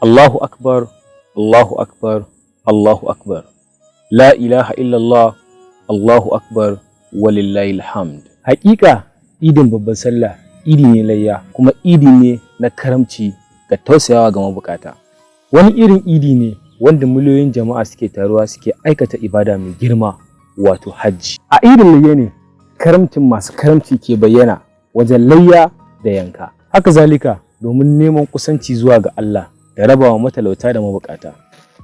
Allahu akbar, Allahu akbar, Allahu akbar. La ilaha illallah, Allahu akbar, walillahil hamd. Hakika idin babban sallah idi ne layya, kuma idi ne na karamci ga tausayawa ga mabukata. Wani irin idi ne wanda miliyoyin jama'a suke taruwa suke aikata ibada mai girma, wato hajji. A idin layya ne karamcin masu karamci ke bayyana wajen layya da yanka. Haka zalika domin neman kusanci zuwa ga Allah da rabawa matalauta da mabukata.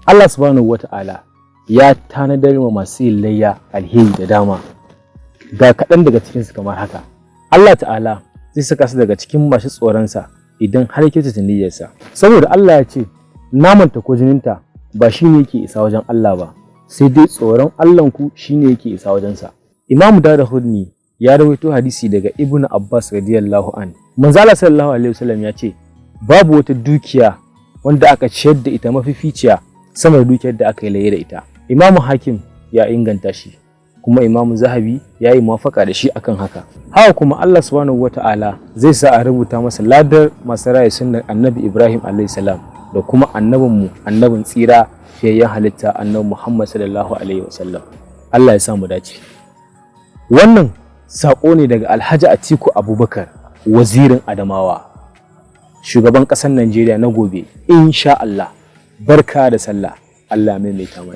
Allah subhanahu wata'ala ya tanadar wa masu yin layya alheri da dama. Ga kaɗan daga cikinsu kamar haka. Allah ta'ala zai saka su daga cikin masu tsoronsa idan har ya kyautata niyyarsa. Saboda Allah ya ce, namanta ko jininta ba shi ne yake isa wajen Allah ba, sai dai tsoron Allahnku shi ne yake isa wajensa. Imamu Daraqutni ya rawaito hadisi daga Ibn Abbas radiyallahu an. Manzo Allah sallallahu alaihi wasallam ya ce, babu wata dukiya wanda aka ciyar da ita mafificiya sama da dukiyar da aka yi layya da ita. Imamu Hakim ya inganta shi, kuma Imamu Zahabi ya yi muwafaka da shi akan haka. Haka kuma Allah subhanahu wata'ala zai sa a rubuta masa ladar masu raya sunnar Annabi Ibrahim alaihi salam da kuma annabinmu, annabin tsira, fiyayyen halitta, Annabi Muhammad sallallahu alaihi wasallam. Allah ya sa mu dace. Wannan saƙo ne daga Alhaji Atiku Abubakar, wazirin Adamawa, shugaban ƙasar Najeriya na gobe insha Allah. Barka da sallah, Allah maimaita mana.